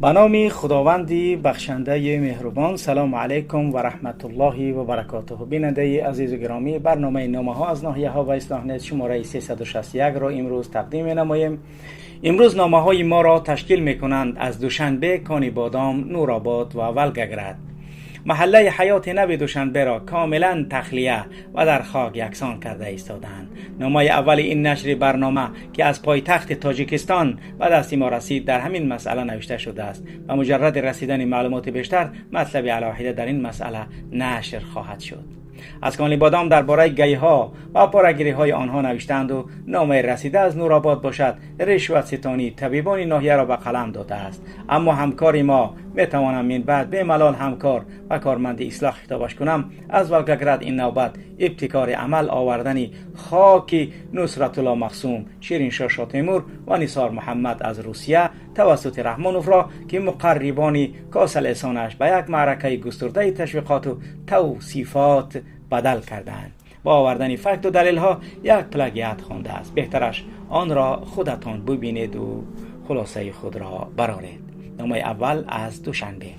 Ба номи Худованди бахшандаи меҳрубон. Салому алайкум ва раҳматуллоҳи ва баракотуҳ. Бинандаи азизу гиромӣ, барномаи номаҳо аз ноҳияҳо ва ислоҳнет шумораи 361 ро имрӯз тақдим менамоем. Имрӯз номаҳои моро ташкил мекунанд аз Душанбе, Конибодом, Нуробод ва Волгоград. Маҳаллаи ҳаёти нави Душанберо комилан тахлия ва дар хок яксон карда истодаанд. Номаи аввали ин нашри барнома, ки аз пойтахти Тоҷикистон ба дасти мо расид, дар ҳамин масъала навишта шудааст. Ба муҷарради расидани маълумоти бештар, матлаби алоҳида дар ин масъала нашр хоҳад шуд. Аз Конибодом дар бораи ГАИ-ҳо ва порагириҳои онҳо навиштаанду номаи расида аз Нуробод бошад, ришватситонии табибони ноҳияро ба қалам додааст. Аммо ҳамкори мо, метавонам минбаъд бемалол ҳамкор ва корманди ислоҳ хитобаш кунам, аз Волгоград ин навбат ибтикори амал овардани хоки Нусратулло Махсум, Шириншоҳ Шотемур ва Нисор Муҳаммад аз Русия тавассути Раҳмоновро, ки муқаррибони косалесонаш, ба як маъракаи густурдаи ташвиқоту тавсифот бадал кардаанд. Бо овардани факту далелҳо як плагиат хондааст. Беҳтараш онро худатон бубинеду хулосаи худро бароред. Номаи аввал аз Душанбе.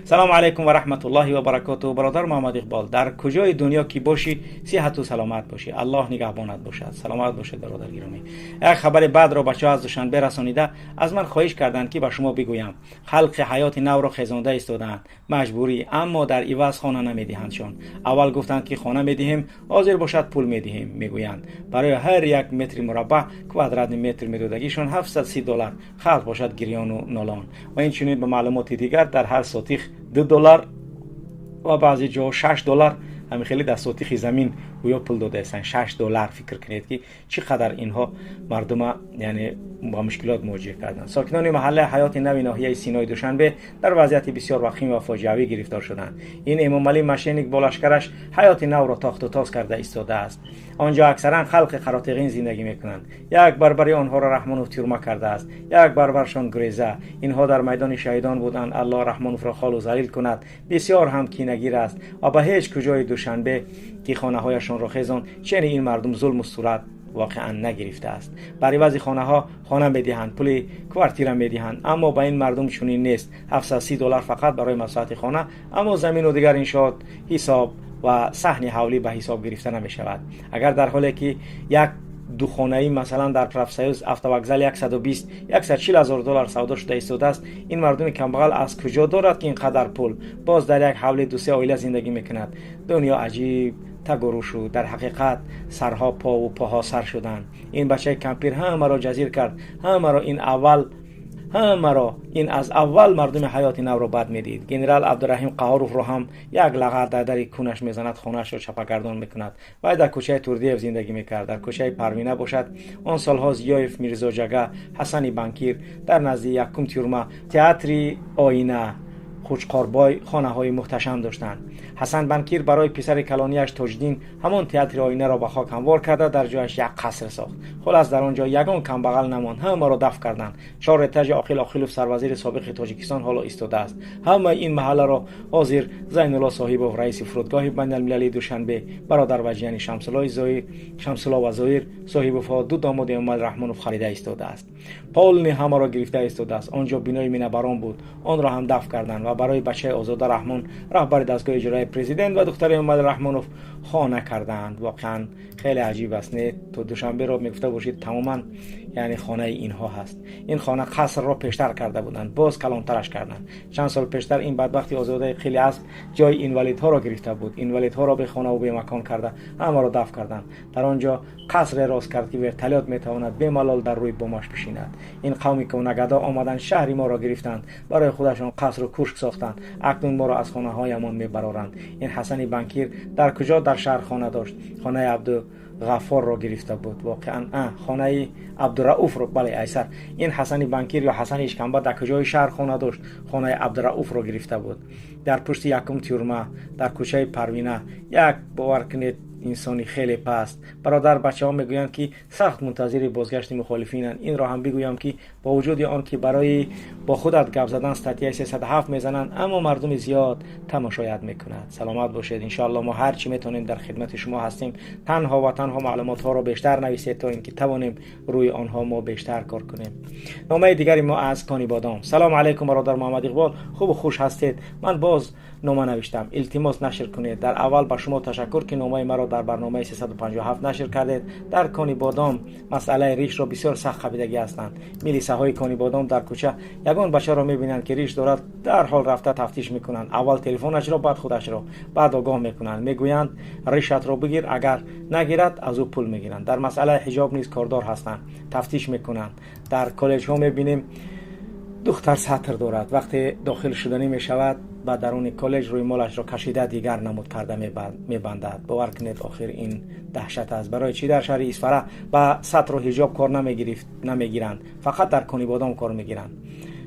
Салому алайкум ва раҳматуллоҳи ва баракоту. Бародар Муҳаммад Иқбол, дар куҷои дунё ки бошӣ, сиҳату саломат бошӣ, Аллоҳ нигаҳбонат бошад. Саломат бошед, бародар гиромӣ. Як хабари бадро бачаҳо аз Душанбе расонида, аз ман хоҳиш карданд, ки ба шумо бигӯям. Халқи ҳаёти навро хезонда истодаанд маҷбурӣ, аммо дар иваз хона намедиҳандшон. Аввал гуфтанд, ки хона медиҳем, ҳозир бошад, пул медиҳем мегӯянд. Барои ҳар як метри мураббаъ, квадратный метр, медодагишон 730 доллар. Халқ бошад гирёну нолон. Ва инчунин, ба маълумоти дигар, дар ҳар сотих 2 доллар ва баъзе ҷо 6 доллар. Ҳамин хеле дар сотихи замин гӯё пул додаестанд, 6 доллар. Фикр кунед, ки чӣ қадар инҳо мардума, яъне, ба мушкилот муоҷиҳ карданд. Сокинони маҳаллаи Ҳаёти нави ноҳияи Синои Душанбе дар вазъияти бисёр вахим ва фоҷиавӣ гирифтор шуданд. Ин Эмомалӣ мошенник бо лашкараш ҳаёти навро тохту тоз карда истодааст. Он ҷо аксаран халқи қаротиғин зиндагӣ мекунанд. Як барбари онҳоро Раҳмонов тюрьма кардааст, як барбаршон гуреза. Инҳо дар майдони шаҳидон буданд. Аллоҳ Раҳмоновро холу залил кунад, бисёр ҳам кинагир аст ва ба ҳеҷ куҷои Душанбе, ки хонаҳояшонро хезон, чени ин мардум зулму сурат воқеан нагирифтааст. Бар ивази хонаҳо хона медиҳанд, пули квартира медиҳанд, аммо ба ин мардум чунин нест. 730 доллар фақат барои масоҳати хона, аммо замину дигар иншоот ҳисоб ва саҳни ҳавлӣ ба ҳисоб гирифта намешавад. Агар дар ҳоле ки як духонаӣ, масалан, дар Профсоюз автовокзал 120 140 ҳазор доллар савдо шуда истодааст, ин мардуми камбағал аз куҷо дорад, ки ин қадар пул? Боз дар як ҳавли дусе оила зиндагӣ мекунад. Дунё аҷиб тагурӯ шуд. Дар ҳақиқат, сарҳо пову поҳо сар шуданд. Ин бачаи кампир ҳамаро ҷазир кард, ҳамаро. Ин аввал ҳамаро ин аз аввал мардуми ҳаёти навро бад медид. Генерал Абдураҳим Қаҳоровро ҳам як лағар дар дари кунаш мезанад, хонаашро чапагардон мекунад. Вай дар кӯчаи Турдиев зиндагӣ мекард. Дар кӯчаи Парвина бошад, он солҳо Зиёев Мирзоҷага, Ҳасани банкир, дар назди якум тюрьма, театри оина, Қучқорбой хонаҳои муҳташам доштанд. Ҳасан банкир барои писари калонияш Тоҷиддин ҳамон театри оинаро ба хок ҳамвор карда, дар ҷояш як қаср сохт. Хулас, дар он ҷо ягон камбағал намонд, ҳамаро дафт карданд. Чор этажи Оқил Оқилов, сарвазири собиқи Тоҷикистон, ҳоло истодааст. Ҳамаи ин маҳалларо ҳозир Зайнулло Соҳибов, раиси фурудгоҳи байналмилалии Душанбе, бародар ва ҷияни Шамсуллои Зоир, Шамсулло ва Зоир Соҳибовҳо, ду домоди Эмомали Раҳмонов, харида истодааст. Полный ҳамаро гирифта истодааст. Он ҷо бинои минабарон буд, онро ҳам дафт карданд ва барои бачаи Озода Раҳмон, раҳбари дастгоҳи иҷроияи президент ва духтари Эмомали Раҳмонов, хона кардаанд. Воқеан, хеле аҷиб аст, не? То Душанберо мегуфта бошед, тамоман, яъне, хонаи инҳо ҳаст. Ин хона қасрро пештар карда буданд, боз калонтараш карданд. Чанд сол пештар ин бадбахти Озодаи қили асб ҷои инвалидҳоро гирифта буд. Инвалидҳоро бехонаву бемакон карда, ҳамаро дафт карданд. Дар он ҷо қасре рост кард, ки вертолёт метавонад бемалол дар рӯи бомаш бишинад. Ин қавми кӯнагадо омаданд, шаҳри моро гирифтанд, барои худашон қасру кушк сохтанд. Акнун моро аз хонаҳоямон мебароранд. Ин Ҳасани банкир дар куҷо дар шаҳр хона дошт? Хонаи Абдуғаффорро гирифта буд. Воқеан, хонаи Абдурауфро, бале, айсар. Ин Ҳасани банкир ё Ҳасани ишкамба дар куҷои шаҳр хона дошт? Хонаи Абдурауфро гирифта буд дар пушти якум тюрьма, дар кӯчаи Парвина. Як бовар кунед. Инсони хеле паст. Бародар, бачаҳо мегӯянд, ки сахт мунтазири бозгашти мухолифинанд. Инро ҳам бигӯям, ки бо вуҷуди он ки барои бо худат гап задан статьяи 307 мезананд, аммо мардуми зиёд тамошоят мекунад. Саломат бошед. Иншоалло, мо ҳар чӣ метавонем дар хидмати шумо ҳастем. Танҳо ва танҳо маълумотҳоро бештар нависед, то ин ки тавонем рӯи онҳо мо бештар кор кунем. Номаи дигари мо аз Конибодом. Салому алайкум, бародар Муҳаммад Иқбол, хубу хуш ҳастед? Ман боз нома навиштам, илтимос, нашр кунед. Дар аввал ба шумо ташаккур, ки номаи маро дар барномаи 357 нашр кардед. Дар Конибодом масъалаи ришро бисёр сахт қабидагӣ ҳастанд. Милисаҳои Конибодом дар кӯча ягон бачаро мебинанд, ки риш дорад, дарҳол рафта тафтиш мекунанд. Аввал телефонашро, баъд худашро, баъд огоҳ мекунанд, мегӯянд: «Ришатро бигир». Агар нагирад, аз ӯ пул мегиранд. Дар масъалаи ҳиҷоб низ кордор ҳастанд, тафтиш мекунанд. Дар коллеҷҳо мебинем, духтар сатр дорад, вақте дохил шуданӣ мешавад ба даруни коллеҷ, рӯймолашро кашида, дигар намуд карда мебандад. Бовар кунед, охир ин даҳшат аст. Барои чӣ дар шаҳри Исфара ба сатру ҳиҷоб кор намегиранд, фақат дар Конибодом кор мегиранд?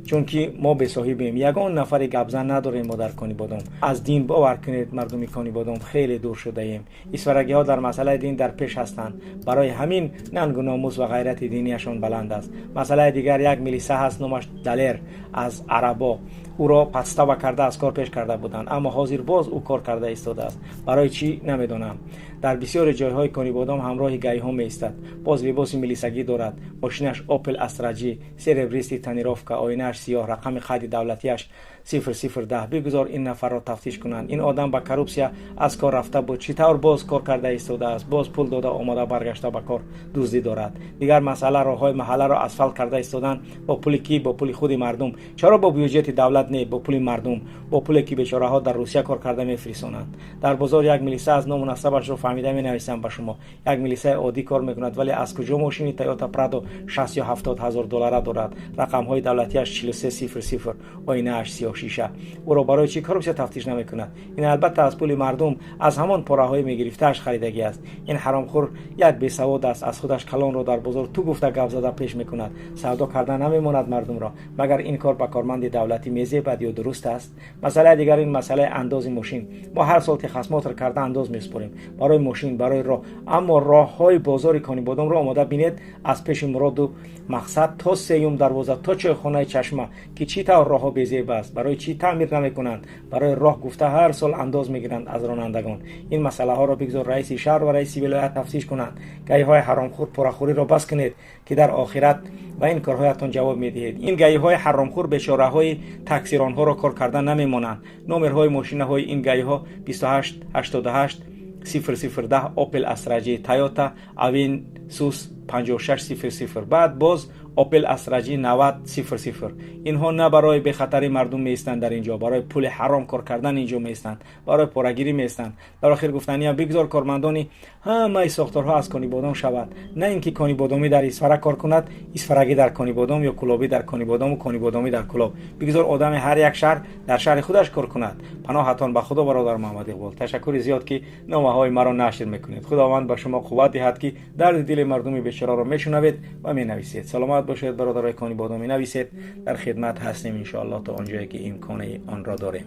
Чунки мо бесоҳибем, ягон нафари гапзан надорем мо дар Конибодом. Аз дин, бовар кунед, мардуми Конибодом хеле дур шудаем. Исфарагиҳо дар масъалаи дин дар пеш ҳастанд, барои ҳамин нангу номус ва ғайрати динияшон баланд аст. Масъалаи дигар: як милиса ҳаст, номаш Далер, аз арабо. Ӯро подстава карда, аз кор пеш карда буданд, аммо ҳозир боз ӯ кор карда истодааст. Барои чӣ, намедонам. Дар бисёри ҷойҳои Конибодом ҳамроҳи ГАИ ҳо меистад. Боз либоси милисагӣ дорад. Мошинаш Опел Астра Ҷи, серебристый тонировка, оинааш сиёҳ, рақами қайди давлатиаш 0010. Бигузор ин нафарро тафтиш кунанд. Ин одам ба коррупсия аз кор рафта буд, чӣ тавр боз кор карда истодааст? Боз пул дода омода баргашта ба кор, дуздӣ дорад. Дигар масъала: роҳҳои маҳалларо асфалт карда истоданд. Бо пули кӣ? Бо пули худи мардум. Чаро бо бюҷети давлат не, бо пули мардум, бо пуле ки бечораҳо дар Русия кор карда мефирисонанд? Дар бозор як милиса аз ному насабашро фаҳмида менависам ба шумо. Як милисаи оддӣ кор мекунад, вале аз куҷо мошини Тойота Прадо 60 ё 70 ҳазор доллара дорад? Рақамҳои давлатиаш 4300, оинааш сиёҳшиша. Ӯро барои чӣ коррупсия тафтиш намекунад? Ин албатта аз пули мардум, аз ҳамон пораҳои мегирифтааш харидагӣ аст. Ин ҳаромхӯр як бесавод аст. Аз худаш калонро дар бозор ту гуфта гап зада пеш мекунад, савдо карда намемонад мардумро. Магар ин кор ба корманди давлатӣ мезебад ё дуруст аст? Масъалаи дигар ин масъалаи андози мошин. Мо ҳар сол техосмотр карда андоз месупорем барои мошин, барои роҳ, аммо роҳҳои бозори Конибодомро омода бинед, аз пеши Муроду Мақсад то сеюм дарвоза, то чойхонаи Чашма, ки чӣ тавр роҳҳо безеб аст. Барои чӣ таъмир намекунанд? Барои роҳ гуфта ҳар сол андоз мегиранд аз ронандагон. Ин масъалаҳоро бигзор раиси шаҳр ва раиси вилоят тафтиш кунанд. ГАИ ҳои ҳаромхӯр, порахӯриро бас кунед, ки дар охират ба ин корҳоятон ҷавоб медиҳед. Ин ГАИ ҳои ҳаромхӯр бечораҳои таксиронҳоро кор карда намемонанд. Номерҳои мошинаҳои ин ГАИ ҳо 28 88 0010, Опел Астра Ҷи, Тойота Авенсус 5600, баъд боз Опел Астра Ҷи 9000. Инҳо на барои бехатарии мардум меистанд дар ин ҷо, барои пули ҳаром кор кардан ин ҷо меистанд, барои порагирӣ меистанд. Дар охир гуфтаниям: бигзор кормандони ҳамаи сохторҳо аз Конибодом шавад, на ин ки конибодомӣ дар Исфара кор кунад, исфарагӣ дар Конибодом ё кулобӣ дар Конибодому конибодомӣ дар Кулоб. Бигзор одами ҳар як шаҳр дар шаҳри худаш кор кунад. Паноҳатон ба Худо, бародар Муҳаммад Иқбол. Ташаккури зиёд, ки номаҳои маро нашр мекунед. Худованд ба шумо қувват диҳад, ки дарди дили мардуми бечораро мешунавед ва менависед. Саломат бошед, бародарои конибодомӣ, нависед, дар хидмат ҳастем, иншоаллоҳ, то он ҷое ки имкони онро дорем.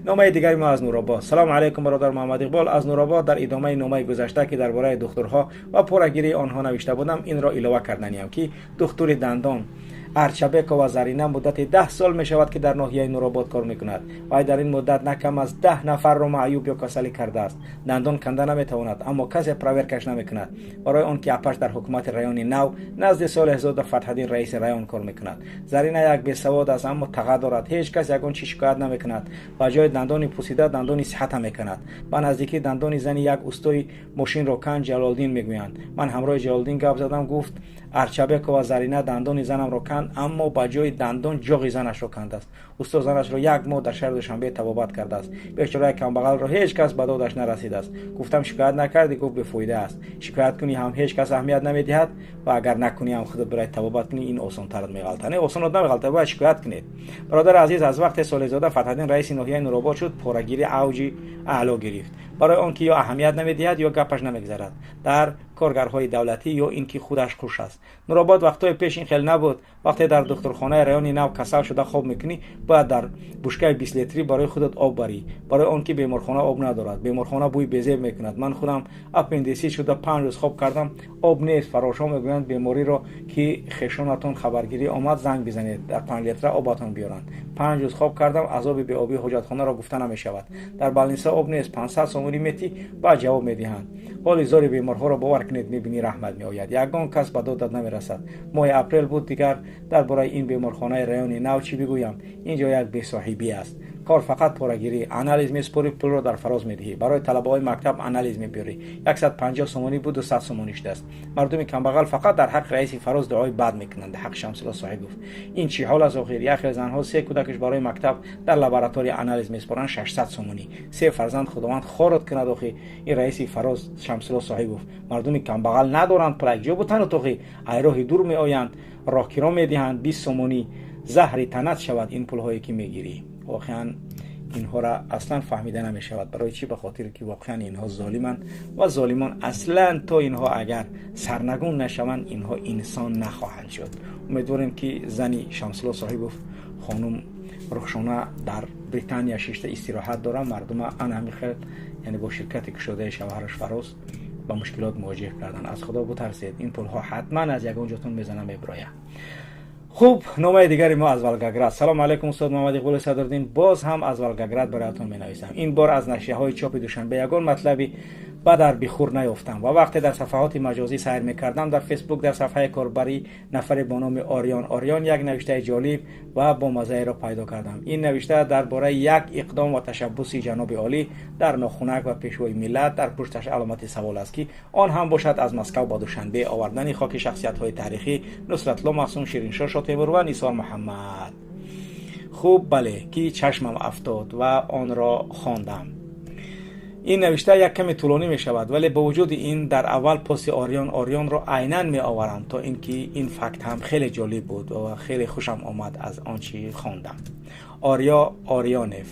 Номаи дигари мо аз Нуробод. Салому алайкум, бародар Муҳаммад Иқбол, аз Нуробод. Дар идомаи номаи гузашта, ки дар бораи духтурҳо ва порагирии онҳо навишта будам, инро илова карданиям, ки духтури дандон Арчабекова Зарина муддати 10 сол мешавад, ки дар ноҳияи Нуробод кор мекунад. Вай дар ин муддат на кам аз 10 нафарро маъюб ё касалӣ кардааст. Дандон канда наметавонад, аммо касе проверка ш намекунад, барои он ки апаш дар ҳукумати райони нав назди Солеҳзода Фатҳаддин, раиси район, кор мекунад. Зарина як бесавод аст, аммо таға дорад. Ҳеҷ кас ягон чӣ шикоят намекунад. Ба ҷои дандони пусида дандони сиҳата мекунад. Ба наздикӣ дандони зани як устои мошинро канд, Ҷалолдин мегӯянд. Ман ҳамроҳи Ҷалолдин гап задам, гуфт: «Арчабекова Зарина дандони занамро канд, аммо ба ҷои дандон ҷоғи занашро кандааст». Усто занашро як моҳ дар шаҳри Душанбе табобат кардааст. Бечораи камбағалро ҳеҷ кас ба додаш нарасидааст. Гуфтам: «Шикоят накардӣ?» Гуфт: «Бефоида аст, шикоят кунӣ ҳам ҳеҷ кас аҳамият намедиҳад ва агар накунӣ ҳам, худат барои табобат кунӣ, ин осонтарат меғалта». Не, осонот намеғалта, бояд шикоят кунед. Бародари азиз, аз вақте Солеҳзода Фатҳаддин раиси ноҳияи Нуробод шуд, порагирӣ авҷи аъло гирифт. Барои он ки ё аҳамият намедиҳад, ё гапаш намегзарад дар коргарҳои давлатӣ, ё ин ки худаш хуш аст. Нуробод вақтҳои пеш ин хел набуд. Вақте дар духтурхонаи райони нав касал шуда хоб мекунӣ, бояд дар бушкаи 20 литрӣ барои худат об барӣ, барои он ки беморхона об надорад. Беморхона бӯи безеб мекунад. Ман худам аппендисит шуда 5 рӯз хоб кардам. Об нест. Фаррошҳо мегӯянд, бемориро ки хешонатон хабаргирӣ омад, занг бизанед, дар 5 литра обатон биёранд. 5 рӯз хоб кардам. Азоби беобии ҳоҷатхонаро гуфта намешавад. Дар больница об нест. 500 сомонӣ метӣ, баъд ҷавоб медиҳанд. Ҳоли зори беморҳоро, бовар кунед, мебинӣ, раҳмат меояд. Ягон кас ба додат намерасад. Моҳи апрел буд. Дигар дар бораи ин беморхонаи райони нав чӣ бигӯям? Ин ҷо як бесоҳибӣ аст. Кор фақат порагирӣ. Анализ месупорӣ, пулро дар Фароз медиҳӣ. Барои талабаҳои мактаб анализ мебиёрӣ, 150 сомонӣ буд, 200 сомонӣ шудааст. Мардуми камбағал фақат дар ҳаққи раиси Фароз дуои бад мекунанд, ҳаққи Шамсулло Соҳибов. Ин чӣ ҳол аст охир? Як хел занҳо се кӯдакаш барои мактаб дар лаборатория анализ месупоранд, 600 сомонӣ. Се фарзанд, Худованд хорот кунад охи ин раиси Фароз Шамсулло Соҳибов. Мардуми камбағал надоранд пул, якҷо бутанад охи. Ай роҳи дур меоянд, роҳкиро медиҳанд 20 сомонӣ. Заҳри танат шавад ин пулҳое ки мегирӣ. Воқеан, инҳоро аслан фаҳмида намешавад. Барои чӣ? Ба хотире ки воқеан инҳо золиманд ва золимон аслан то инҳо агар сарнагун нашаванд, инҳо инсон нахоҳанд шуд. Умедворем, ки зани Шамсулло Соҳибов, хонум Рухшона, дар Британия шишта истироҳат дорад. Мардума ана ҳамин хел, яъне бо ширкати кушодаи шавҳараш Фароз, ба мушкилот мувоҷиҳ кардан. Аз Худо бутарсед, ин пулҳо ҳатман аз ягон ҷотон мезана, мебирояд. Хуб, номаи дигари мо аз Волгоград. Салом алайкум, устод Муҳаммад Иқболи Садриддин. Боз ҳам аз Волгоград бароятон менависам. Ин бор аз нашрияҳои чопи Душанбе ягон матлаби ба дар бихӯр наёфтам ва вақте дар сафҳаҳоти маҷозӣ сайр мекардам, дар Фейсбук, дар сафҳаи корбарӣ нафаре бо номи Ориён Ориён як навиштаи ҷолиб ва бомаззаеро пайдо кардам. Ин навишта дар бораи як иқдом ва ташаббуси ҷаноби олӣ дар нохунак ва пешвои миллат, дар пушташ аломати савол аст, ки он ҳам бошад аз Москав ба Душанбе овардани хоки шахсиятҳои таърихӣ Нусратулло Маҳсум, Шириншоҳ Шотемур ва Нисор Муҳаммад. Хуб, бале, ки чашмам афтод ва онро хондам. Ин навишта як каме тӯлонӣ мешавад, вале бо вуҷуди ин дар аввал пости Ориён Ориёнро айнан меоварам, то ин ки ин факт ҳам хеле ҷолиб буд ва хеле хушам омад аз он чӣ хондам. Ориё Ориёнев: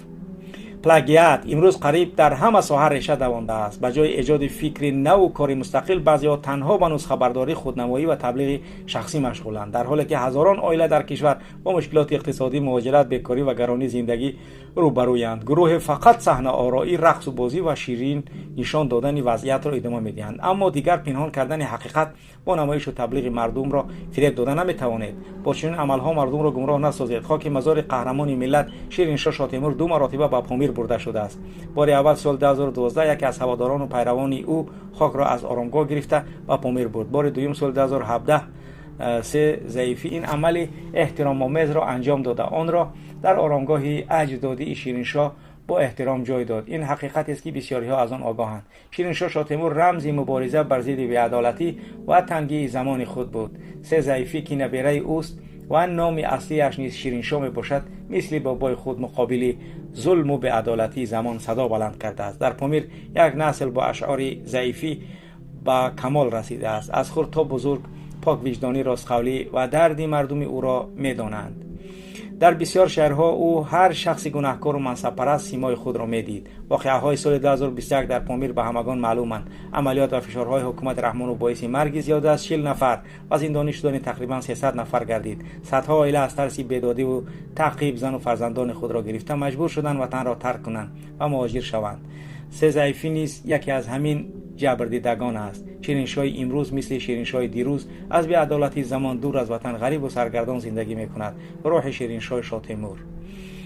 «Плагиат имрӯз қариб дар ҳама соҳа реша давондааст. Ба ҷои эҷоди фикри наву кори мустақил, баъзеҳо танҳо ба нусхабардорӣ, худнамоӣ ва таблиғи шахсӣ машғуланд, дар ҳоле ки ҳазорон оила дар кишвар бо мушкилоти иқтисодӣ, муҳоҷират, бекорӣ ва гаронии зиндагӣ рӯбарӯянд. Гурӯҳе фақат саҳнаороӣ, рақсу бозӣ ва ширин нишон додани вазъиятро идома медиҳанд. Аммо дигар пинҳон кардани ҳақиқат бо намоишу таблиғи мардумро фиреб дода наметавонед. Бо чунин амалҳо мардумро гумроҳ насозед. Хоки мазори қаҳрамони миллат Шириншоҳ Шотемур ду маротиба ба Помир бурда шудааст. Бори аввал соли 2012 яке аз ҳаводорону пайравони ӯ хокро аз оромгоҳ гирифта ба Помир бурд. Бори дуюм соли 2017 се Заифӣ ин амали эҳтиромомезро анҷом дода, онро дар оромгоҳи аҷдодии Шириншоҳ бо эҳтиром ҷой дод. Ин ҳақиқатест, ки бисёриҳо аз он огоҳанд. Шириншоҳ Шотемур рамзи мубориза бар зидди беадолатӣ ва тангии замони худ буд. Се Заифӣ, ки набераи ӯст ва номи аслиаш низ Шириншоҳ мебошад, мисли бобои худ муқобили зулму беадолатии замон садо баланд кардааст. Дар Помир як насл бо ашъори Заифӣ ба камол расидааст. Аз хурд то бузург поквиҷдонӣ, ростқавлӣ ва дарди мардуми ӯро медонанд. Дар бисёр шаҳрҳо ӯ ҳар шахси гунаҳкору мансабпараст симои худро медид. Воқеаҳои соли 2021 дар Помир ба ҳамагон маълуманд. Амалиёт ва фишорҳои ҳукумати Раҳмонов боиси марги зиёда аз 40 нафар ва зиндонӣ шудани тақрибан 300 нафар гардид. Садҳо оила аз тарси бедодиву таъқиб зану фарзандони худро гирифта маҷбур шуданд ватанро тарк кунанд ва муҳоҷир шаванд. Се Заифӣ низ яке аз ҳамин ҷабрдидагон аст. Шириншоҳи имрӯз мисли Шириншоҳи дирӯз аз беадолатии замон дур аз ватан, ғарибу саргардон зиндагӣ мекунад. Рӯҳи Шириншоҳи Шотемур,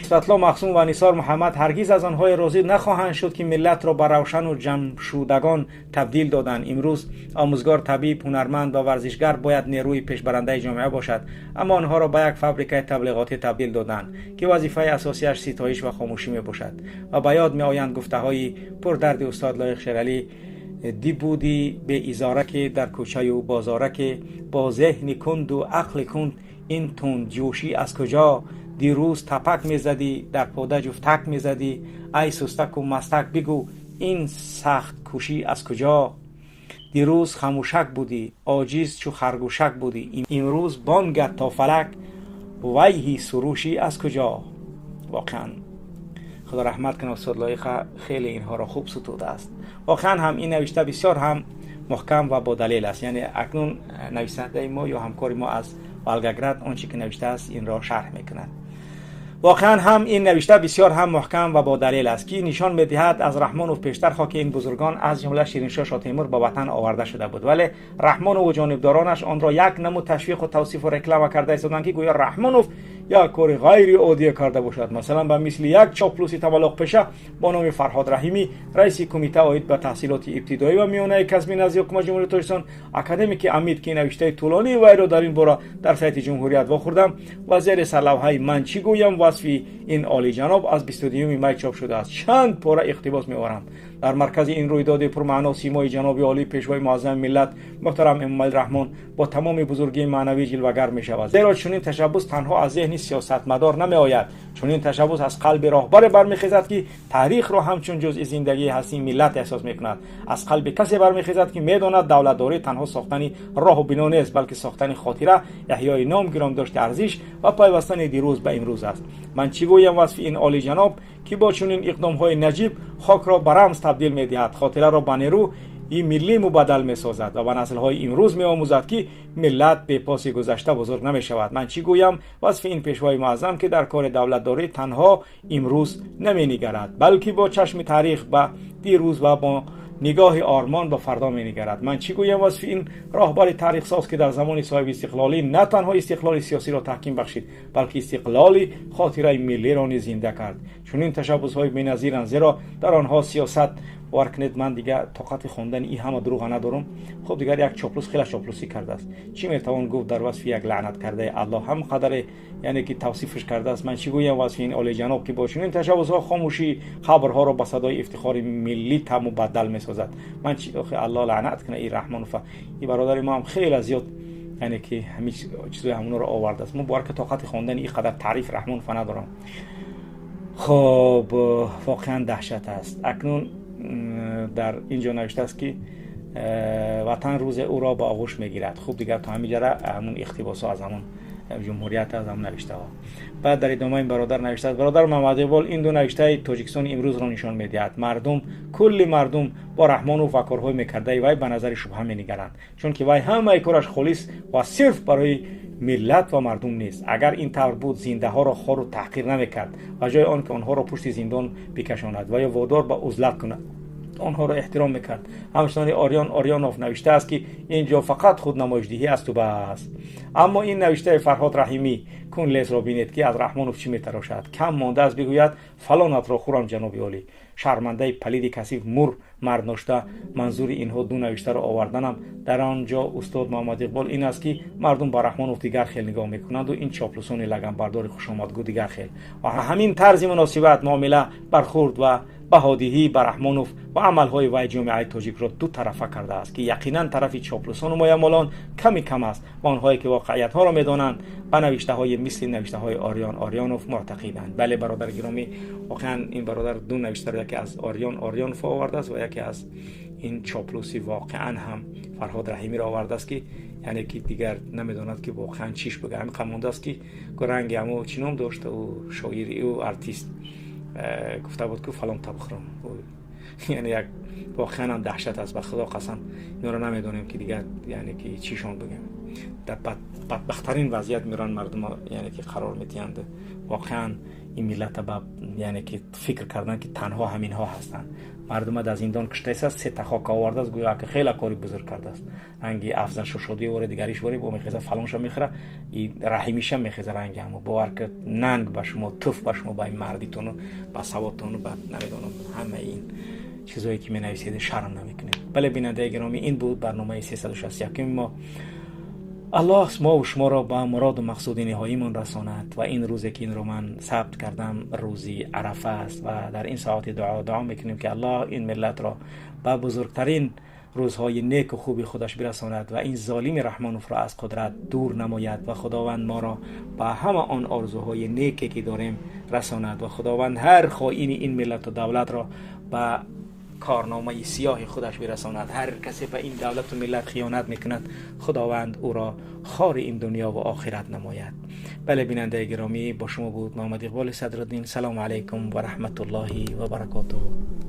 Нусратулло Маҳсум ва Нисор Муҳаммад ҳаргиз аз онҳое розӣ нахоҳанд шуд, ки миллатро ба равшану ҷамъшудагон табдил доданд. Имрӯз омӯзгор, табиб, ҳунарманд ва варзишгар бояд нерӯи пешбарандаи ҷомеа бошад, аммо онҳоро ба як фабрикаи таблиғотӣ табдил доданд, ки вазифаи асосиаш ситоиш ва хомӯшӣ мебошад. Ва ба ёд меоянд гуфтаҳои пурдарди устод Лоиқ Шералӣ: дибудӣ беизораке дар кӯчаю бозораке, бо зеҳни кунду ақли кунд ин тундҷӯшӣ аз куҷо? Дирӯз тапак мезадӣ, дар пода ҷуфтак мезадӣ, ай сустаку мастак, бигӯ, ин сахткӯшӣ аз куҷо? Дирӯз хамӯшак будӣ, оҷиз чу харгӯшак будӣ, имрӯз бонгат то фалак, вайҳи сурӯшӣ аз куҷо?» Воқеан, Худо раҳмат кунад устод Лоиқа, хеле инҳоро хуб сутудааст. Воқеан ҳам ин навишта бисёр ҳам муҳкам ва бо далел аст. Яъне акнун нависандаи мо ё ҳамкори мо аз Волгоград он чӣ ки навиштааст, инро шарҳ мекунад. Воқеан ҳам ин навишта бисёр ҳам муҳкам ва бо далел аст, ки нишон медиҳад аз Раҳмонов пештар хоки ин бузургон, аз ҷумла Шириншоҳ Шотемур, ба ватан оварда шуда буд, вале Раҳмонову ҷонибдоронаш онро як намуд ташвиқу тавсифу реклама карда истоданд, ки гӯё Раҳмонов як кори ғайриоддие карда бошад. Масалан, ба мисли як чоплуси таваллуқпеша бо номи Фарҳод Раҳимӣ, раиси кумита оид ба таҳсилоти ибтидоӣ ва миёнаи касбӣ назди ҳукумати Ҷумҳурии Тоҷикистон, академики Амид, ки навиштаи тӯлонии вайро дар ин бора дар сайти Ҷумҳурият вохӯрдам ва зери сарлавҳаи «Ман чӣ гӯям васфи ин олиҷаноб» аз 22 май чоп шудааст, чанд пора иқтибос меорам. Дар маркази ин рӯйдоди пурмаъно симои ҷаноби олӣ, Пешвои муаззами миллат, муҳтарам Эмомалӣ Раҳмон бо тамоми бузургии маънавӣ ҷилвагар мешавад. Зеро чунин ташаббус танҳо аз зеҳни сиёсатмадор намеояд. Чунин ташаббус аз қалби роҳбаре бармехезад, ки таърихро ҳамчун ҷузъи зиндагии ҳастии миллат эҳсос мекунад. Аз қалби касе бармехезад, ки медонад давлатдорӣ танҳо сохтани роҳу бино нест, балки сохтани хотира, эҳёи ном, гиромдошти арзиш ва пайвастани дирӯз ба имрӯз аст. Ман чӣ гӯям васфи ин олиҷаноб, ки бо чунин иқдомҳои наҷиб хокро ба рамз табдил медиҳад, хотираро ба нерӯи миллӣ мубаддал месозад ва ба наслҳои имрӯз меомӯзад, ки миллат бепоси гузашта бузург намешавад. Ман чӣ гӯям васфи ин пешвои муаззам, ки дар кори давлатдорӣ танҳо имрӯз наменигарад, балки бо чашми таърих ба дирӯз ва бо нигоҳи ормон ба фардо менигарад. Ман чӣ гӯям васфи ин роҳбари таърихсоз, ки дар замони соҳиби истиқлолӣ на танҳо истиқлоли сиёсиро таҳким бахшид, балки истиқлоли хотираи миллиро низ зинда кард. Чунин ташаббусҳои беназиранд, зеро дар онҳо сиёсат, бовар кунед, ман дигар тоқати хондани ин ҳама дурӯға надорам. Хуб, дигар як чоплус хеле чоплусӣ кардааст. Чӣ метавон гуфт дар васфи як лаънат кардаи Аллоҳ? Ҳам қадаре, яъне ки тавсифш кардааст. Ман чӣ гӯям васфи ин олиҷаноб, ки бо чунин ташаббусҳо хомӯшии қабрҳоро ба садои ифтихори миллӣ мубаддал месозад. Ман чи, охи, Аллоҳ лаънат кунад ин Раҳмонова. Ин бародари мо ҳам хеле зиёд, яъне ки ҳамин чизои ҳамонро овардааст. Мо, бовар ки, тоқати хондани ин қадар таъриф Раҳмонова надорам. Хоб, воқеан даҳшат аст. Акнун дар ин ҷо навиштааст, ки ватан рӯзе ӯро ба оғӯш мегирад. Хуб, дигар то ҳамин ҷара ҳамун иқтибосҳо аз ҳамун Ҷумҳурият, аз ҳамун навиштаҳо. Баъд дар идома ин бародар навиштааст: «Бародар Муҳаммад Иқбол, ин ду навиштаи Тоҷикистони имрӯзро нишон медиҳад. Мардум, кулли мардум бо Раҳмонов ва корҳои мекардаи вай ба назари шубҳа менигаранд, чунки вай ҳамаи кораш холис ва сирф барои миллат ва мардум нест. Агар ин тавр буд, зиндаҳоро хору таҳқир намекард. Ба ҷои он ки онҳоро пушти зиндон бикашонад ва ё водор ба узлат кунад, онҳоро эҳтиром мекард. Ҳамчунони Ориён Ориёнов навиштааст, ки ин ҷо фақат худнамоишдиҳӣ асту бас. Аммо ин навиштаи Фарҳод Раҳимӣ кунлесро бинед, ки аз Раҳмонов чӣ метарошад. Кам мондааст бигӯяд: фалонатро хӯрам, ҷаноби олӣ, шармандаи палиди касиф, мур мардношта. Манзури инҳо ду навиштаро оварданам дар он ҷо, устод Муҳаммад Иқбол, ин аст, ки мардум ба Раҳмонов дигар хел нигоҳ мекунанду ин чоплусони лаганбардори хушомадгӯ дигар хел. Ва ҳамин тарзи муносибат, муомила, бархурд ва баҳодиҳӣ ба Раҳмонов ва амалҳои вай ҷомеаи тоҷикро ду тарафа кардааст, ки яқинан тарафи чоплусону моямолон ками кам аст ва онҳое ки воқеиятҳоро медонанд, ба навиштаҳои мисли навиштаҳои Ориён Ориёнов муътақиданд». Бале, бародари гиромӣ, воқеан ин бародар ду навиштаро яке аз Ориён Ориёнов овардааст ва яке аз ин чоплуси воқеан ҳам Фарҳод Раҳимиро овардааст, ки яъне ки дигар намедонад, ки воқеан чиш бигӯяд. Ҳамин қад мондааст, ки ранги ҳамо чӣ ном дошт ӯ шоири, ӯ артист гуфта буд, ки фалон табхӯрам. Яъне як воқеан ҳам даҳшат аст. Ба Худо қасам, инро намедонем, ки дигар, яъне ки чишон бигӯем. Дар бадбахттарин вазъият меран мардума, яъне ки қарор медиҳанд. Воқеан ин миллата ба, яъне ки фикр кардан, ки танҳо ҳаминҳо ҳастанд. Мардума дар зиндон киштааст, сета хока овардааст, гӯё ки хеле кори бузург кардааст. Ранги Афзал Шошодӣ воре, дигариш воре бо мехеза, фалонша мехӯра, и Раҳимиша мехеза ранги ҳамо. Бовар ки, нанг ба шумо, туф ба шумо, ба ин мардитону, ба саводтону, ба намедонам, ҳамаи ин чизое ки менависед, шарм намекунед. Бале, бинандаи гиромӣ, ин буд барномаи 361-ми мо. Аллоҳ мову шуморо ба муроду мақсуди ниҳоимон расонад. Ва ин рӯзе ки инро ман сабт кардам, рӯзи Арафа аст ва дар ин соати дуо дуо мекунем, ки Аллоҳ ин миллатро ба бузургтарин рӯзҳои неку хуби худаш бирасонад ва ин золими Раҳмоновро аз қудрат дур намояд ва Худованд моро ба ҳама он орзуҳои неке ки дорем расонад ва Худованд ҳар хоини ин миллату давлатро ба کارنامه سیاه خودش برساند. هر کسی به این دولت و ملت خیانت میکند، خداوند او را خار این دنیا و آخرت نماید. بله، بیننده گرامی، با شما بود محمد اقبال صدرالدین. سلام علیکم و رحمت الله و برکاته.